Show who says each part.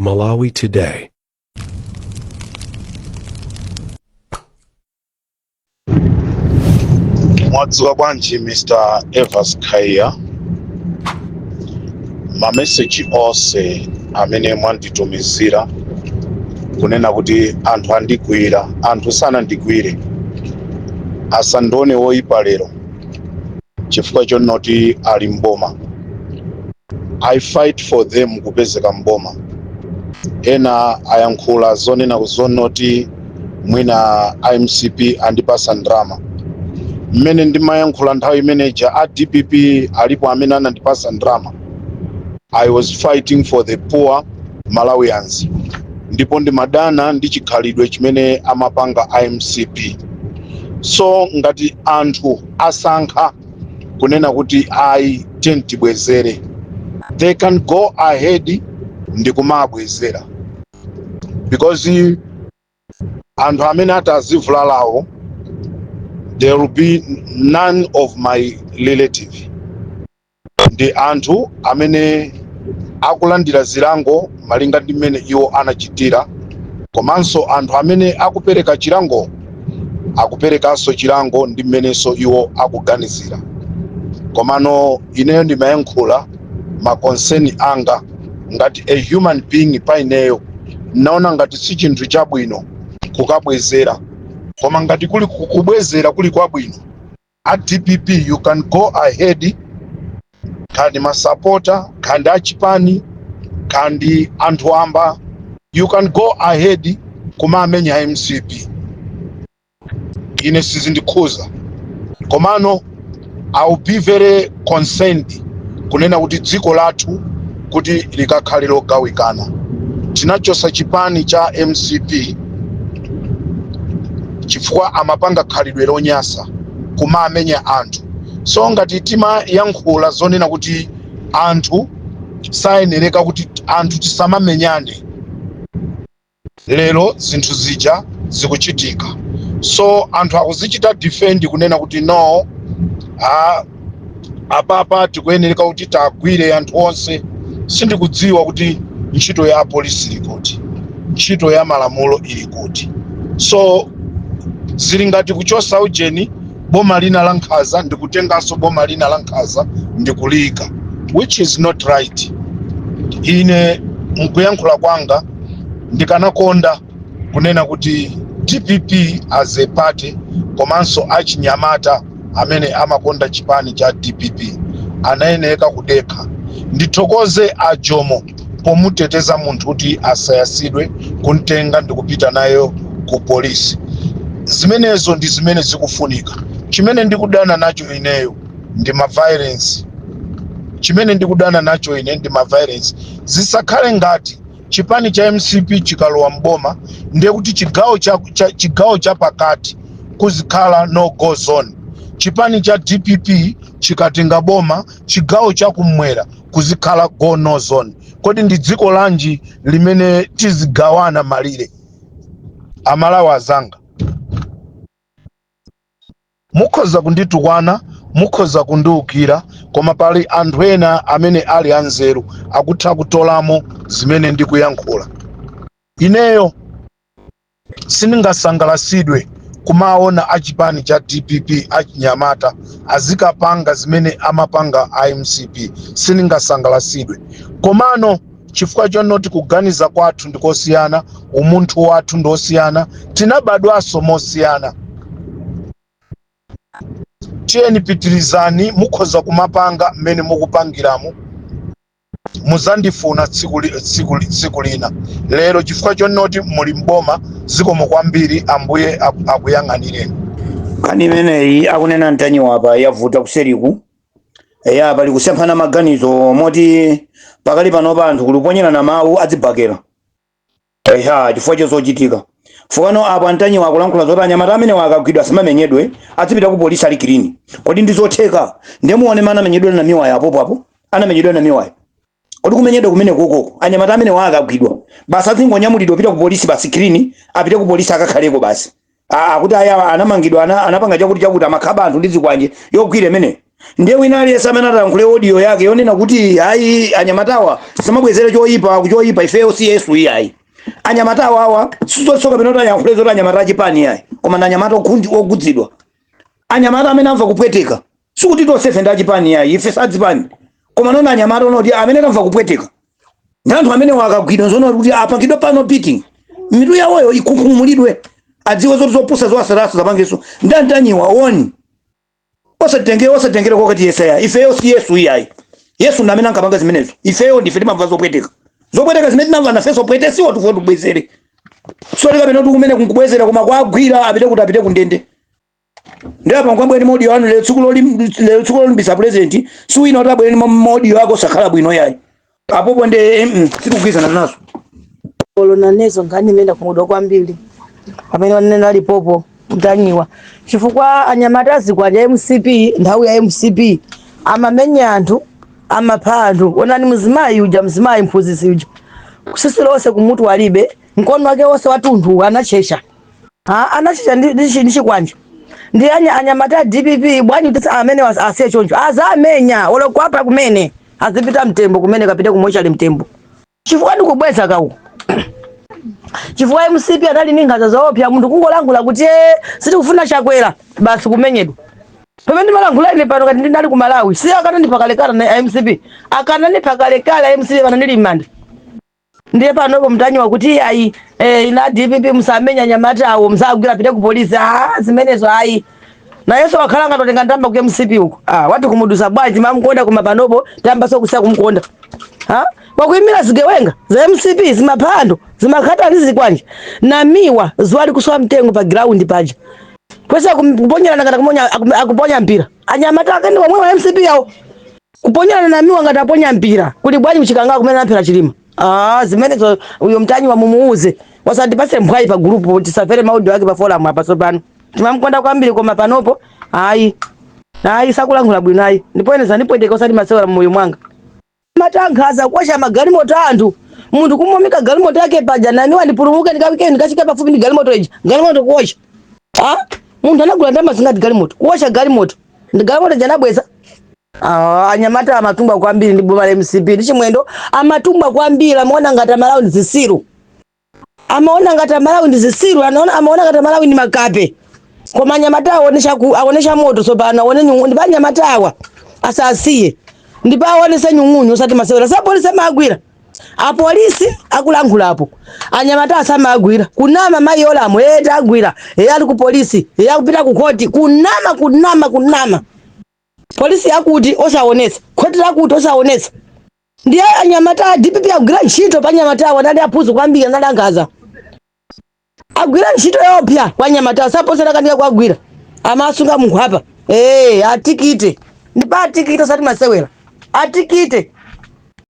Speaker 1: Malawi Today.
Speaker 2: Mwadzuka bwanji, Mr Evas Khaiya? Mameseji onse amene mwanditumizira kunena kuti anthu andigwira, anthu sanandigwire. Asandione woyipa lero chifukwa chonoti ali mboma. I fight for them kupezeka mboma. Ena ayankhula zonena zonoti mwina iMCP andipasa ndrama. Mmene ndimayankhula nthawi imeneja, a DPP alipo amene anandipasa ndrama? I was fighting for the poor Malawians, ndipo ndimadana ndi chikhalidwe chimene amapanga iMCP. So ngati anthu asankha kunena kuti ayi, tiyeni tibwezere, they can go ahead ndikumabwezera, because anthu amene atazivulalawo, there will be none of my relative. Ndi anthu amene akulandira zilango malinga ndi mmene iwo anachitira, komanso anthu amene akupereka chilango akuperekanso chilango ndi mmenenso iwo akuganizira. Komano ineyo ndimayankhula ma concern anga ngati a human being. Pa ineyo naona ngati si chinthu chabwino kukabwezera, koma ngati kuli kubwezera kuli kwabwino, a DPP, you can go ahead, kandi masapota, kandi achipani, kandi anthu amba, you can go ahead kumamenya MCP. Ine sizindikhuza, komano I will be very concerned kunena kuti dziko lathu kuti likakhale logawikana. Tinachosa chipani cha MCP chifukwa amapanga khalidwe lonyasa kumamenya anthu. So ngati timayankhula zonena kuti anthu sayenereka, kuti anthu tisamamenyane, lero zinthu zija zikuchitika. So anthu akuzichita defend kunena kuti no, apapa tikuyenereka kuti tagwire anthu onse. Sindikudziwa kuti ntchito ya apolisi ili kuti, ntchito ya malamulo ili kuti. So zili ngati kuchosa ujeni, boma lina la nkhaza, ndikutenganso boma lina la nkhaza ndikuliyika, which is not right. Ine mkuyankhula kwanga ndikanakonda kunena kuti DPP as a party, komanso achinyamata amene amakonda chipani cha DPP, anayeneka kudekha. Ndithokoze a Jomo pomuteteza munthu kuti asayasidwe, kumtenga ndikupita nayo ku polisi. Zimenezo ndi zimene zikufunika. Chimene ndikudana nacho ineyo ndi ma violence. Chimene ndikudana nacho ine ndi ma violence. Zisakhale ngati chipani cha MCP chikalowa mboma, ndiye kuti chigawo cha pakati kuzikhala no go zone. Chipani cha DPP chikatenga boma, chigawo cha kumwera kuzikhala go no zone. Kodi ndi dziko lanji limene tizigawana malire? Amalawi azanga, mukhoza kunditukwana, mukhoza kundiukira, koma pali anthu ena amene ali anzeru akutha kutolamo zimene ndikuyankhula. Ineyo sindingasangalasidwe kumaona achipani cha DPP achinyamata azikapanga zimene amapanga iMCP. Sindingasangalasidwe, komano chifukwa chonoti kuganiza kwathu ndikosiyana, umunthu wathu ndosiyana, tinabadwanso mosiyana. Tiyeni, pitirizani, mukhoza kumapanga mmene mukupangiramo. Muzandifuna tsiku lina. Lero chifukwa chonoti muli mboma, zikomo kwambiri, Ambuye akuyang'anireni.
Speaker 3: Nkhani imeneyi akunena Mtanyiwa apa yavuta kuseriku. Eya, pali kusemphana maganizo moti pakali pano anthu kuliponyerana mawu adzibakera, eya, chifukwa chozochitika fukano apo Antanyiwa akulankhula zoti anyamata amene akagwidwa asamamenyedwe, adzipita ku polisi ali clean. Kodi ndi zotheka? Ndemuone mana amenyedwa na miwaya apopo apo anamenyedwa na miwaya. Kodi kumenyedwa kumene kukoko, anyamata amene akagwidwa basi azingonyamulidwa pita ku polisi basi, clean, apite ku polisi akakhaleko basi? Akuti aya anamangidwa, anapanga chakuti chakuti, amakhaba anthu ndi zikwanje, yogwira imene. Ndiye wina aliyense amene atayankhule audio yake yonena kuti ayi, anyamatawa tisamabwezere choyipa kuchoyipa, ifeyo si Yesu iyayi. Anyamatawa awa sizotsoka peno kuti ayankhule zoti anyamata achipani yayi, koma ndi anyamata ogudzidwa, anyamata amene amva kupweteka. Sikuti tonsefe ndi achipani yayi, ife sadzipani, koma nona anyamata onoti amene tamva kupweteka ndi anthu amene akagwidwa zoona kuti apangidwe pano beating, mitu yawoyo ikhumulidwe, adziwe zoti zopusa zowasalaso zapangenso. Ndi antanyiwa oni osatengere kokati yesaya, ifeyo si Yesu iyayi. Yesu ndi amene ankapanga zimenezo. Ifeyo ndife timamva zopweteka, zopweteka zimene tinamva nafenso pwetesiwa, tifuna tibwezere. Soli kapena kuti kumene kunkubwezera, koma kwagwira apite kuti apite kundende. Ndi apa nkwabwere ma audio anu lero, lero tsiku lolimbisa president, si wina kuti abwere ma audio ako sakhala bwino yayi. Apopo nde sitikugwirizana nazo.
Speaker 1: Olo nanezo nkhani imene ndakhumudwa kwambiri pamene wanena alipopo Mtanyiwa, chifukwa anyamata azikwanja MCP, nthawi ya MCP amamenya anthu, amapha anthu. Onani mzimayi uja, mzimayi mphunzitsi uja, kusisi lonse kumutu walibe, mkono wake wonse watunthu anachesha. Ha, anachesha ndi chikwanja. Ndi anyamata a DPP bwanji kuti amene asiye choncho, azamenya olokwapa kumene azipita mtembo kumene kapite kumochali mtembo, chifukwa ndikubweza kauko, chifukwa MCP anali ndi nkhanza zoopsa. Munthu kungolangula kuti sitikufuna Chakwera, basi kumenyedwa. Pamene ndimalangula ine pano, kati ndinali ku Malawi, si akanandipha kalekale na MCP, akanandipha kalekale MCP, pano ndili m'manda. Ndiye panopo Mtanyiwa kuti ayi, ina DPP musamenya anyamata awo, musagwira pite ku polisi. Ah, zimenezo ayi. Nayenso wakhala ngatotenga ndamba ku MCP uko. Ah, wati kumudusa bwanji? Mamukonda, koma panopo tamba so kusiya kumukonda. Ha, wakuimira zigewenga za MCP, zimaphando, zimakhata ndi zikwanja. Namiwa zuwa likuswa mtengo pa ground paja kwesa kuponyerana ngati akuponya mpira. Anyamata ake ndi omwe wa MCP yawo kuponyerana Namiwa ngati aponya mpira. Kuli bwanji kuchikanga kumene anaphera Chilima? Ah, zimenezo uyo Mtanyiwa mumuuze wasandipase mphwayi pa group, tisafere ma audio ake pa forum apa. Tsopano timamkonda kwambiri, koma panopo ayi, ayi, sakulankhula bwino ayi, ndipo ine zandipweteka osati masewera mmoyo mwanga. Matankhaza kuwasha magalimoto anthu, munthu kumomeka galimoto yake paja, "Namiwa ndipulumuke, ndikawike, ndikachike pafupi ndi galimoto ija." Galimoto kuwasha. Ah, munthu anagula ndalama zingati galimoto, kuwasha galimoto, ndi galimoto ija anabweza. Ah, anyamata amatumbwa kwambiri ndi boma la MCP ndi Chimwendo, amatumbwa kwambiri. Amaona ngati Amalawi ndi zisiru, amaona ngati Amalawi ndi zisiru, anaona, amaona ngati Amalawi ndi makape. Koma anyamata aonesha moto tsopano, aone nyungu. Ndipo anyamata awa asasiye, ndipo aonese nyung'unyu osati masewera. Sa polisi amagwira, apolisi akulankhulapo, anyamata asamagwira. Kunama mayi olamo tagwira, ali ku polisi, akupita ku khoti. Kunama, kunama, kunama. Polisi yakuti osaonetsa, khoti lakuti osaonetsa. Ndiye anyamata a DPP agwira ntchito pa anyamata awo, anali aphuzo kwambiri, anali angaza, agwira ntchito yopya kwa anyamata. Saposera kanika kwagwira, amasunga munkhwapa. Atikite, ndipo atikite osati masewera, atikite.